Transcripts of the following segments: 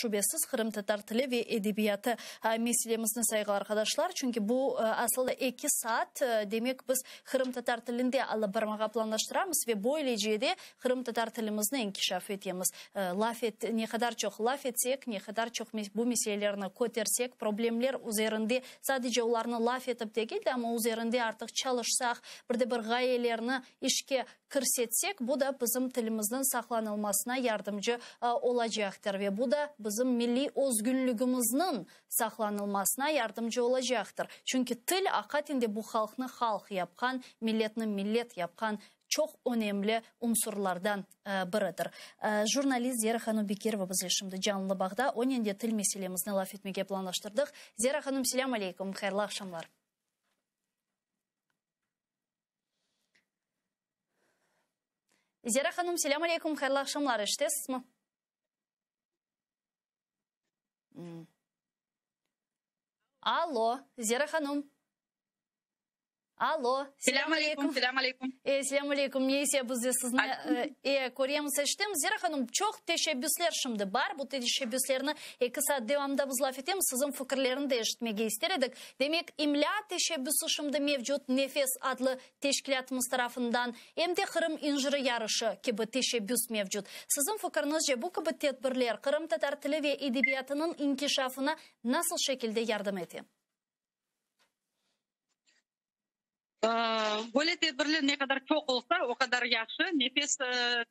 Şübesiz, qırımtatar tili ve edebiyatı meselemizni, sayğılı arqadaşlar, çünki bu asıl eki saat, demek, biz qırımtatar tilinde alıp barmağa planlaştıramız ve böylece de qırımtatar tilimizni inkişaf etemiz. Laf et, ne qadar çoq laf etsek, ne qadar çoq bu meselelerni kötersek, problemler üzerinde sadece olarnı laf etip degil de, amma üzerinde artıq çalışsaq, bir de bir ğayelerni işke kirsetsek, bu da bizim tilimizniñ saqlanılmasına yardımcı olacaqtır ve bu da bizim milliy özgünligimizniñ saqlanılmasına yardımcı olacaqtır. Çünki til, aqaten de bu halqnı halq yapqan, milletni millet yapqan çoq önemli unsurlardan biridir. Jurnalist Zera hanım Bekirova bizle şimdi canlı bağda, onen de til meselemizni laf etmege planlaştırdıq. Zera hanım, selâm aleykum, hayırlı aqşamlar. Zera hanım, selâm aleyküm, hayırlı aqşamlar, eşitesizmi? Allo, Zera hanım. Allo, selâm aleyküm, selâm aleyküm. E, selâm aleyküm, neyse, biz de sizni e, köremiz, eşitemiz. Zera hanım, çoq teşebbüsler şimdi bar, bu teşebbüslerni eki saat devamında biz laf etemiz, siziñ fikirlerini de eşitmege ister edik. Demek, imlâ teşebbüsi şimdi mevcut Nefes adlı teşkilâtımız tarafından, em de Qırım inciri yarışı kibi teşebbüs mevcut. Siziñ fikiriñizce, bu kibi tedbirler qırımtatar tili ve edebiyatınıñ inkişafına nasıl şekilde yardım ete? Böyle tedbirler ne qadar çoq olsa, o qadar yahşı. Nefes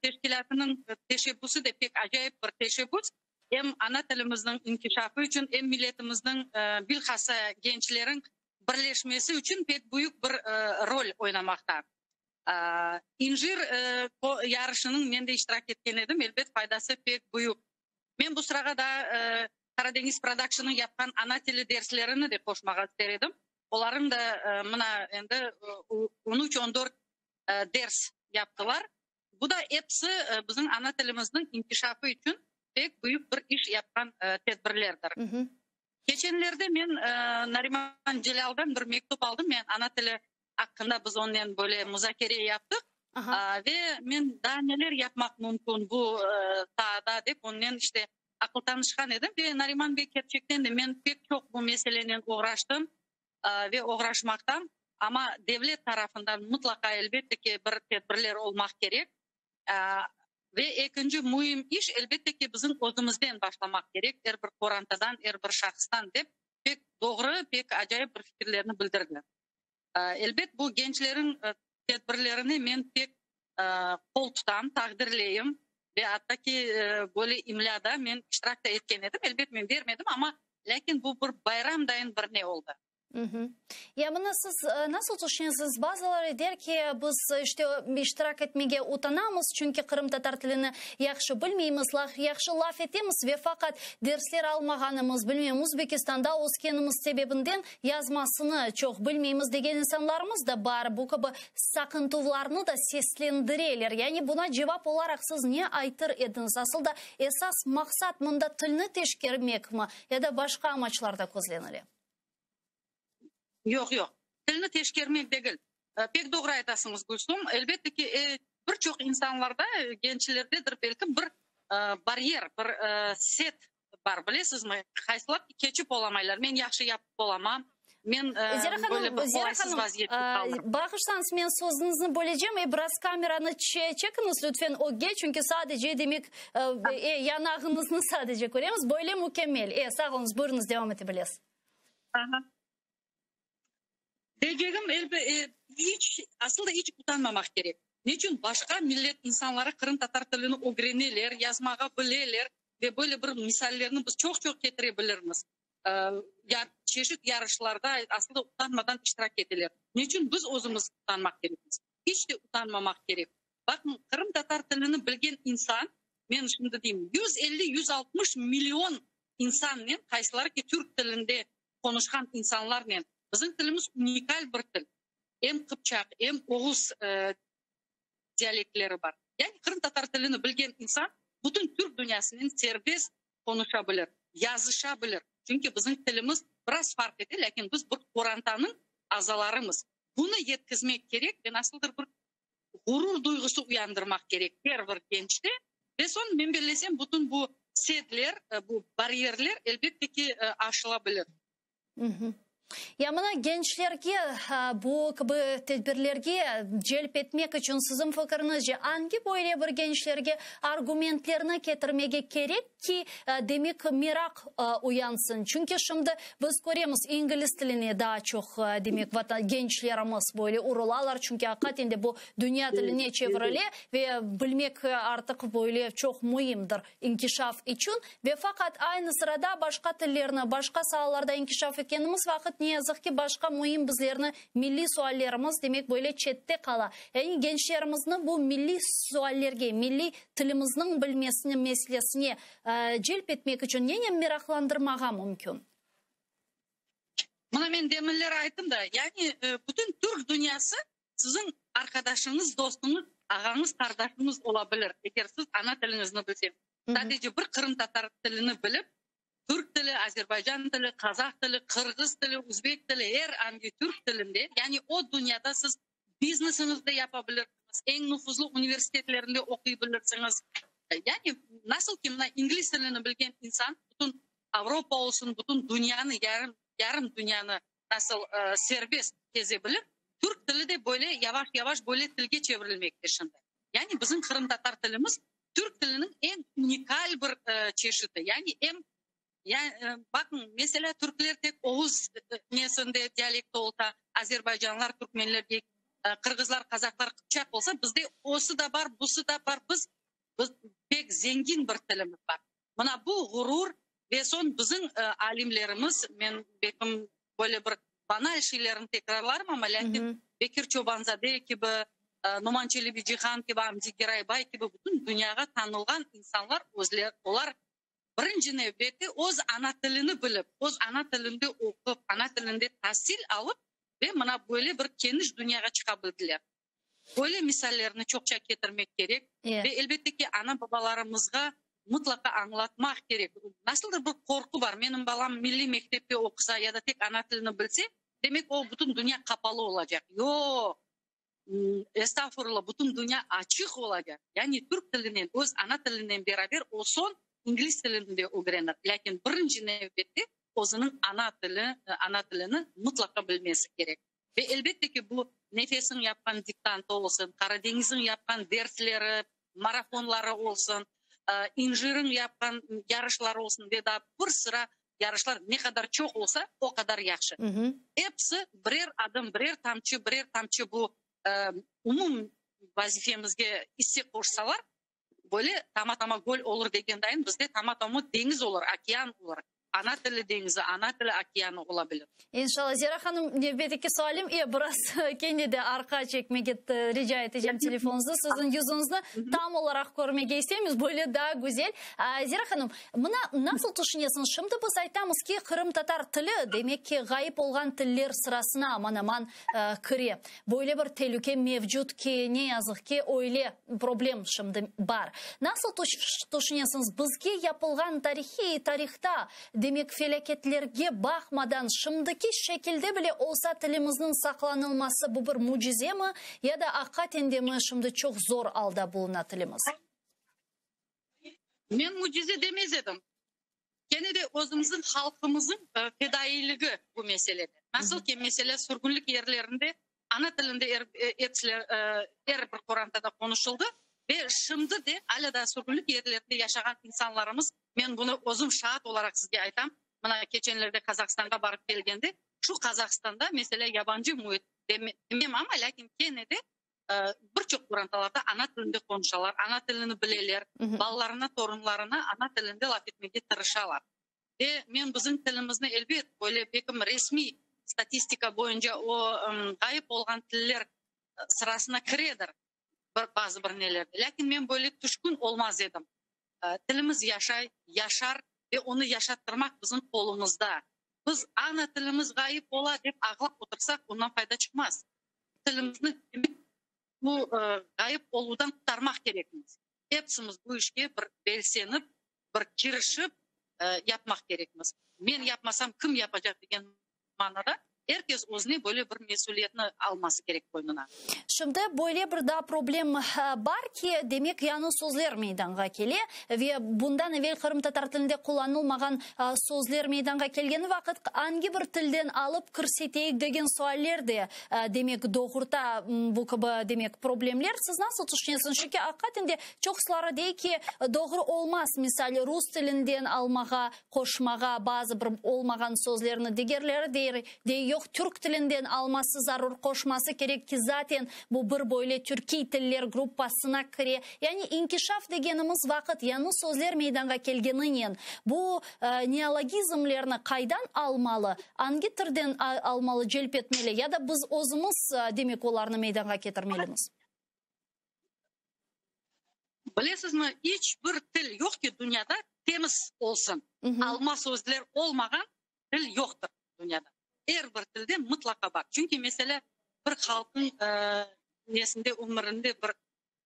teşkilâtınıñ teşebbüsi de pek acayip bir teşebbüs. Em ana tilimizniñ inkişafı içün, em milletimizniñ, bilhassa gençleriñ birleşmesi içün pek büyük bir rol oynamaqta. İnjir yarışınıñ men de iştirak etken edim, elbet, faydası pek büyük. Men bu sırağa daa Qaradeñiz Productionıñ yapqan ana tili derslerini de qoşmağa ister edim. Olarıñ da mına endi on üç, on dört ders yaptılar. Bu da episi bizim ana tilimizniñ inkişafı içün pek büyük bir iş yapqan tedbirlerdir. Keçenlerde men Nariman Celâldan bir mektüp aldım. Men ana tili aqqında biz onnen böyle muzakere yaptıq. Ve men daa neler yapmaq mümkün bu saada dep onnen işte aqıl tanışqan edim. Ve Nariman bey kerçekten de men pek çoq bu meselenen oğraştım ve oğraşmaqtam. Amma devlet tarafından mıtlaqa elbette ki bir tedbirler olmaq kerek. Ve ekinci müim iş, elbette ki, bizim özümizden başlamaq kerek, er bir qorantadan, er bir şahıstan dep pek doğru, pek acayip bir fikirlerni bildirdi. Elbet, bu gençleriñ tedbirlerine men pek qol tutam, taqdirleyim ve atta ki, böyle imlâda men iştirak da etken edim. Elbet, men bermedim, amma lâkin bu bir bayram dayın bir ne oldı. Ya mına siz nasıl tüşünesiz, bazıları der ki, biz işte iştirak etmege utanamız, çünki qırımtatar tilini yahşı bilmeymiz, yahşı laf etemiz ve faqat dersler almağanımız, bilmem, Uzbekistanda öskenimiz sebebinden yazmasını çoq bilmeymiz degen insanlarımız da bar, bu kibi saqıntuvlarnı da seslendireler. Yani buna cevap olaraq siz ne aytır ediñiz? Asıl da esas maqsat mında tilni teşkermekmi ya da başqa amaçlar da közlenile? Yoq, yoq. Tilni teşkermek degil. Pek doğru aytasıñız, Gülsum. Elbette ki, bir çoq insanlarda, gençlerdedir belki, bir baryer, bir set bar, bilesizmi, qaysılap keçip olamaylar. Men yahşı yapıp olamam, men Zera böyle hanım, bir Zera qolaysız hanım, vaziyette qaldım. Bağışlañız, men sözüñizni bölecem, biraz kameranı çekiñiz lütfen ögge, çünki sadece, demek, yanağıñıznı sadece köremiz. Böyle mükemmel. Sağ oluñız, buyurıñız, devam ete bilesiz. Aha. Deycegim, elbe, iç, asıl da iç utanmamaq kerek. Neçün başqa millet insanları qırımtatar tilini ögreneler, yazmağa bileler ve böyle bir misallerni biz çoq-çoq ketire bilirmiz. Ya çeşit yarışlarda asıl da utanmadan iştirak eteler. Neçün biz özümiz utanmaq kerekmiz? İç de utanmamaq kerek. Baqıñ, qırımtatar tilini bilgen insan, men şimdi deyim, 150, 160 million insannen, qaysıları ki türk tilinde qonuşqan insanlarnen, bizim tilimiz unikal bir til, em qıpçaq, em oğuz dialektleri bar. Yani qırımtatar tilini bilgen insan bütün türk dünyasınen serbest qonuşa bilir, yazışa bilir. Çünki bizim tilimiz biraz farq ete, lâkin biz bir qorantanıñ azalarımız. Bunı yetkizmek kerek ve nasıldır bir ğurur duyğusı uyandırmaq kerek er bir gençte. Ve soñ, men bellesem, bütün bu. Sedler, bu baryerler, elbette ki, aşıla bilir. Ya mına gençlerge bu kibi tedbirlerge celp etmek içün siziñ fikiriñizce angi böyle bir gençlerge argumentlerni ketirmege kerek ki, demek meraq uyansın? Çünki şimdi biz köremiz, ingliz tiline daa çoq demek gençlerimiz böyle urulalar, çünki aqiqaten de bu dünya tiline çevirile ve bilmek artıq böyle çoq müimdir. İnkişaf içün ve faqat aynı sırada başqa tillerni, başqa saalarda inkişaf etkenimiz vaqıt, ne yazıq ki, başqa müim bizlerni milliy suallerimiz, demek, böyle çette qala. Yani gençlerimizni bu milliy suallerge, milliy tilimizniñ bilmesine meselesine celp etmek içün nenen meraqlandırmağa mümkün? Mına men deminler ayttım da, yani bütün türk dünyası Siziñ arqadaşıñız, dostuñız, ağañız, qardaşıñız ola bilir, eger siz ana tiliñizni bilseñiz. Sadece bir qırımtatar tilini bilip, türk tili, azerbaycan tili, qazah tili, qırğız tili, üzbek tili, er angi türk tilinde, yani o dünyada siz biznesiñizni de yapa bilirsiñiz, eñ nufuzlı universitetlerinde oquy bilirsiñiz. Yani nasıl ki, mına ingliz tilini bilgen insan bütün Avropa olsun, bütün dünyanı, yarım, yarım dünyanı nasıl serbest keze bilir, türk tili de böyle yavaş-yavaş böyle tilge çevirilmekte şimdi. Yani bizim qırımtatar tilimiz türk tiliniñ eñ unikal bir çeşiti. Yani em, baqıñ, meselâ, türkler tek oğuz nesinde dialekti olsa, azerbaycanlar, türkmenler, qırğızlar, qazaqlar, qıpçaq olsa, bizde osı da bar, busı da bar, biz, biz pek zengin bir tilimiz bar. Mına bu ğurur ve soñ bizim alimlerimiz, men belkim böyle bir banal şeylerni tekrarlarım, amma lâkin Bekir Çobanzade kibi, Noman Çelebicihan kibi, Amdi Geraybay kibi bütün dünyağa tanılğan insanlar özleri, olar birinci nevbette öz ana tilini bilip, öz ana tilinde oqup, ana tilinde tasil alıp ve mına böyle bir keniş dünyağa çıqa bildiler. Böyle misallerni çoqça ketirmek kerek ve, elbette ki, ana-babalarımızğa mıtlaqa añlatmaq kerek. Nasıldır bir qorqu bar, menim balam milliy mektepte oqusa ya da tek ana tilini bilse, demek o bütün dünya qapalı olacaq. Yoq, estağfurullah, bütün dünya açıq olacaq. Yani türk tilinen, öz ana tilinen beraber o soñ ingliz tilini de ögrenir. Lâkin birinci nevbette özüniñ ana tili, ana tilini mıtlaqa bilmesi kerek. Ve elbette ki, bu Nefesniñ yapqan diktantı olsun, Qaradeñizniñ yapqan dersleri, marafonları olsun, İnjirniñ yapqan yarışları olsun ve daa bir sıra yarışlar ne qadar çoq olsa, o qadar yahşı. Episi birer adım, birer tamçı, birer tamçı bu umum vazifemizge isse qoşsalar, böyle tama-tama göl olur degen dayın, bizde tama-tama deñiz olur, okean olur. Ana tili deñizi, ana tili okeanı ola bilir. İnşallah. Zera hanım, nevbetteki sualim, e, biraz kene de arqa çekmege rica etecem telefonuñıznı, siziñ yüzüñizni tam olaraq körmege isteymiz, böyle daa güzel. Zera hanım, mına nasıl tüşünesiñiz, şimdi biz aytamız ki, qırımtatar tili, demek ki, ğayıp olğan tiller sırasına aman-aman kire. Böyle bir telüke mevcut ki, ne yazıq ki, öyle problem şimdi bar. Nasıl tüşünesiñiz, bizge yapılğan tarihiy tarihta, demek felâketlerge baqmadan, şimdiki şekilde bile olsa tilimizniñ saqlanılması bu bir mücizemi ya da aqiqaten de mi şimdi çoq zor alda buluna tilimiz? Men mücize demez edim. Kene de özümizniñ halqımıznıñ fedailigi bu meselede. Nasıl ki, mesele sürgünlik yerlerinde ana tilinde er, epsiler, er bir qorantada qonuşıldı ve şimdi de alâ daa sürgünlik yerlerinde yaşağan insanlarımız, men bunı özüm şaat olaraq sizge aytam, mına keçenlerde Qazahstanğa barıp kelgende, şu Qazahstanda, mesele, yabancı müit demem amma, lâkin kene de Bir çoq qorantalarda ana tilinde qonuşalar, ana tilini bileler, balalarına, torunlarına ana tilinde laf etmege tırışalar. Ve men bizim tilimizni, elbet, böyle bekim resmiy statistika boyunca o ğayıp olğan tiller sırasına kiredir bazı bir nelerde. Lâkin men böyle tüşkün olmaz edim. Tilimiz yaşay, yaşar ve onı yaşattırmaq bizim qolumızda. Biz ana tilimiz ğayıp ola dep ağlap otursaq, ondan fayda çıqmaz. Tilimizni bu ğayıp oluvdan qurtarmaq kerekmiz. Epsimiz bu işke bir belsenip, bir kirişip yapmaq kerekmiz. Men yapmasam, kim yapacaq degen manada. Er kes özüne böyle bir mesüliyetni alması kerek boynuna. Şimdi böyle bir daa problem bar ki, demek yañı sözler meydanğa kele ve bundan evel qırımtatar tilinde qullanılmağan sözler meydanğa kelgeni vaqıt angi bir tilden alıp kirseteyik degen sualler de demek doğurta bu kibi demek problemler. Siz nasıl tüşünesiñiz? Çünki aqiqaten de çoqusıları dey ki, doğru olmaz, misal, rus tilinden almağa, qoşmağa bazı bir olmağan sözlerni, digerleri dey, dey yoq, türk tilinden alması zarur, qoşması kerek ki, zaten bu bir böyle türkiy tiller gruppasına kire. Yani inkişaf degenimiz vaqıt yañı sözler meydanğa kelgeninen bu neologizmlerni qaydan almalı, angi tirden almalı, celp etmeli ya da biz özümiz, demek, olarnı meydanğa ketirmelimiz? Bilesizmi, iç bir til yoq ki dünyada temiz olsun. Alma sözler olmağan til yoqtır dünyada. Er bir tilde mıtlaqa bar. Çünki, meselâ, bir halqnıñ nesinde, ömürinde bir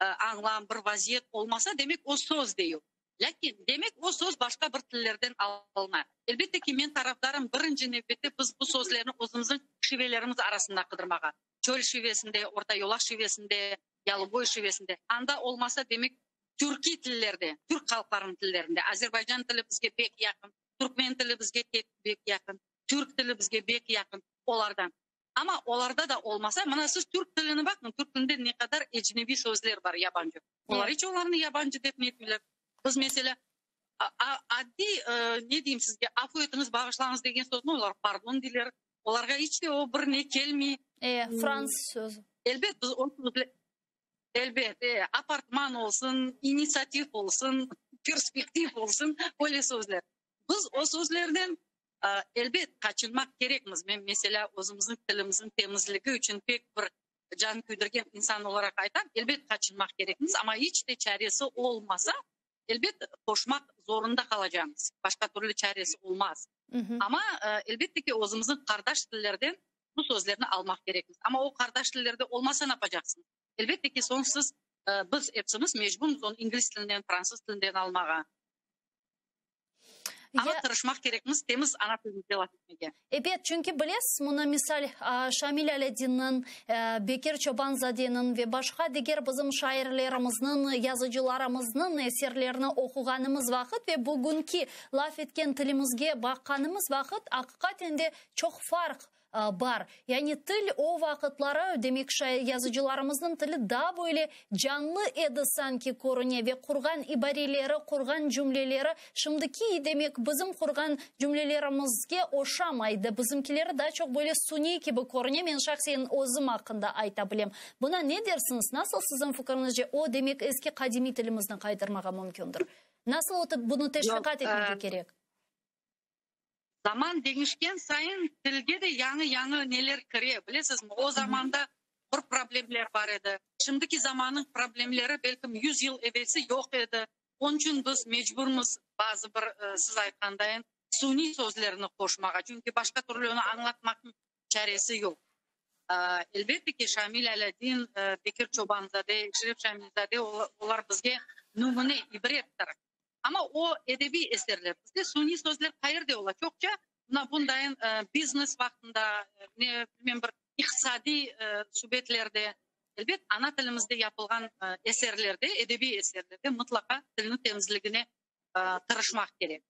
añlam, bir vaziyet olmasa, demek o söz de yoq. Lâkin, demek o söz başqa bir tillerden alına. Elbette ki, men tarafdarım, birinci nevbette biz bu sözlerni özümizniñ şivelerimiz arasında qıdırmağa. Çöl şivesinde, Orta Yolaq şivesinde, Yalıboy şivesinde, anda olmasa, demek, türkiy tillerde, türk halqlarınıñ tillerinde, azerbaycan tili bizge pek yaqın, türkmen tili bizge pek yaqın, türk tili bizge pek yaqın, olardan. Amma olarda da olmasa, mına siz türk tilini baqıñ, türk tilinde ne qadar ecnebiy sözler bar, yabancı. Olar iç olarnı yabancı dep netmeyler. Biz, meselâ, addiy, ne deyim sizge, afu etiñiz, bağışlañız degen sözni olar pardon deyler. Olarğa iç de o bir ne kelmey. E, fransız sözü. Elbet, biz o sözle, elbet, e, apartman olsun, initsiativ olsun, perspektiv olsun, öyle sözler. Biz o sözlerden, elbet, qaçınmaq kerekmiz. Men, meselâ, özümizniñ tilimizniñ temizligi içün pek bir can küydirgen insan olaraq aytam, elbet, qaçınmaq kerekmiz, amma iç de çaresi olmasa, Elbet, qoşmaq zorunda qalacamız, başqa türlü çaresi olmaz. Amma, elbette ki, özümizniñ qardaş tillerden bu sözlerni almaq kerekmiz. Amma o qardaş tillerde olmasa napacaqsıñ? Elbette ki, soñ siz, biz epsimiz mecburmız onı ingliz tilinden, fransız tilinden almağa. Amma tırışmaq kerekmiz temiz ana tilimizde laf etmege. Ebet, çünki bilesiz, mına misal, Şamil Alâdinniñ, Bekir Çoban-zadeniñ ve başqa diger bizim şairlerimizniñ, yazıcılarımıznıñ eserlerini oquğanımız vaqıt ve bugünki laf etken tilimizge baqqanımız vaqıt, aqiqaten de çoq farq Bar. Yani til o vaqıtları, demek, yazıcılarımıznıñ tili daa böyle canlı edi sanki körüne ve qurğan ibareleri, qurğan cümleleri şimdiki, demek, bizim qurğan cümlelerimizge oşamaydı. Bizimkileri daa çoq böyle suniy kibi körüne, men şahsen özüm aqqında ayta bilem. Buna ne dersiñiz? Nasıl siziñ fikriñizce o, demek, eski qadimiy tilimizni qaytarmağa mümkündir? Nasıl bunı teşviqat etmege kerek? Zaman deñişken sayın tilge de yañı-yañı neler kire, bilesizmi? O zamanda bir problemler bar edi. Şimdiki zamannıñ problemleri belkim yüz yıl evelsi yoq edi. Onıñ içün biz mecburmız bazı bir, siz aytqandayın, suniy sözlerni qoşmağa, çünki başqa türlü onı añlatmaqnıñ çaresi yoq. Elbette ki, Şamil Alâdin, Bekir Çobanzade, Eşref Şamilzade, olar bizge nümüne, ibrettir. Amma o edebiy eserler. Bizde suniy sözler qayerde ola? Çoqça mına bundayın biznes vaqtında, ne bilmem bir iqtisadiy subetlerde. Elbet, ana tilimizde yapılğan eserlerde, edebiy eserlerde mıtlaqa tilniñ temizligine tırışmaq kerek.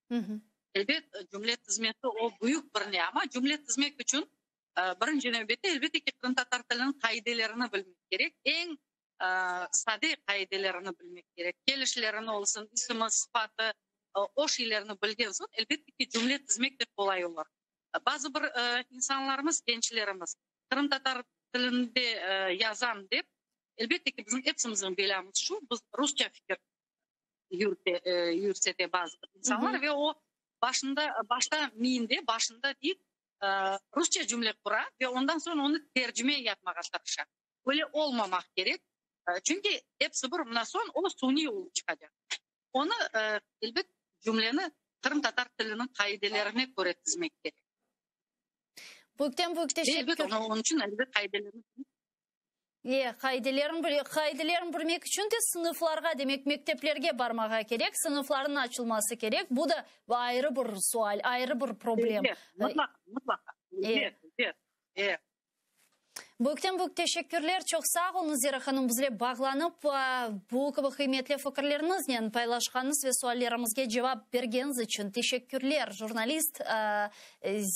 Elbet, cümle tizmesi o büyük bir ne, amma cümle tizmek içün birinci nevbette, elbette ki, qırımtatar tiliniñ qaidelerini bilmek kerek. Eñ sade qaidelerini bilmek kerek, kelişlerini olsun, isimi, sıfatı, o şeylerni bilgen soñ, elbette ki, cümle tizmek de qolay olur. Bazı bir insanlarımız, gençlerimiz qırımtatar tilinde yazam dep, elbette ki, bizim epsimizniñ belâmız şu, biz rusça fikir yürsete bazı bir insanlar ve o başında, başta miyinde, başında deyip, rusça cümle qura ve ondan soñ onı tercime yapmağa tırışa. Öyle olmamaq kerek, çünki episi bir mına soñ o suniy olıp çıqacaq. Onı, elbet, cümleni qırımtatar tiliniñ qaidelerine köre tizmek kerek. Büyükten büyük teşekkür. Elbet, onıñ içün elbet qaidelerni. E, qaidelerin, qaidelerin bilmek içün de sınıflarğa, demek, mekteplerge barmağa kerek, sınıflarnıñ açılması kerek. Bu da ayrı bir sual, ayrı bir problem. Elbet, mıtlaqa, mıtlaqa. Elbet, elbet. E. Büyükten-büyük teşekkürler, çoq sağ oluñız, Zera hanım, bizle bağlanıp, bu kibi qıymetli fikirleriñiznen paylaşqanıñız ve suallerimizge cevap bergeniñiz içün teşekkürler. Jurnalist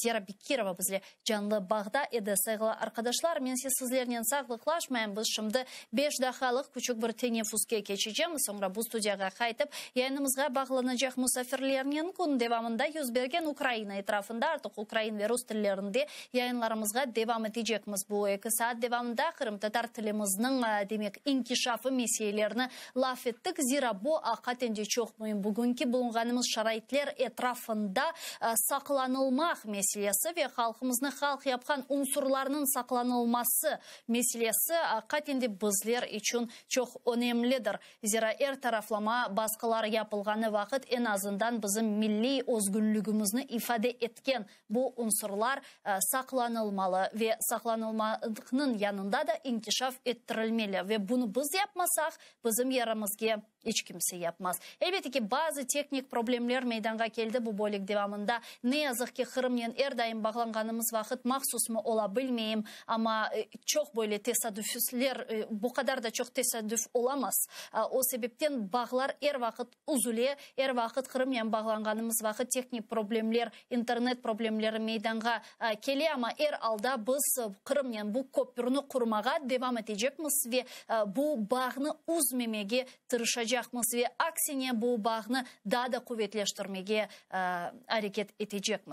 Zera Bekirova bizle canlı bağda edi. Sayğılı arqadaşlar, men ise sizlernen sağlıqlaşmayım, biz şimdi beş daqqalıq küçük bir teneffüske keçecemiz, soñra bu studiyağa qaytıp, yayınımızğa bağlanacaq musafirlernen kün devamında yüz bergen Ukraina etrafında artıq ukrain ve rus tillerinde Yayınlarımızğa devam etecekmiz. Bu eki saat devamında qırımtatar tilimizniñ, demek, inkişafı meselelerini laf ettik. Zira bu aqiqaten de çoq müim. Bugünki bulunğanımız şaraitler etrafında saqlanılmaq meselesi ve halqımıznı halq yapqan unsurlarnıñ saqlanılması meselesi aqiqaten de bizler içün çoq önemlidir. Zira er taraflama basqılar yapılğanı vaqıt eñ azından bizim milliy özgünligimizni ifade etken Bu unsurlar saqlanılmalı ve saqlanılmaqnıñ yanında da inkişaf ettirilmeli ve bunı biz yapmasaq, bizim yerimizge iç kimse yapmaz. Elbette ki, bazı tehnik problemler meydanğa keldi bu bölük devamında. Ne yazıq ki, Qırımnen er daim bağlanğanımız vaqıt mahsusmı ola bilmeyim, amma çoq böyle tesadüfler, bu qadar da çoq tesadüf olamaz. O sebepten bağlar er vaqıt Üzüle, er vaqıt Qırımnen bağlanğanımız vaqıt tehnik problemler, internet problemleri meydanğa kele, amma er alda biz Qırımnen bu köpürni qurmağa devam etecekmiz ve bu bağnı üzmemege tırışacaqmız ve aksine bu bağnı daa da quvetleştirmege areket etecekmiz.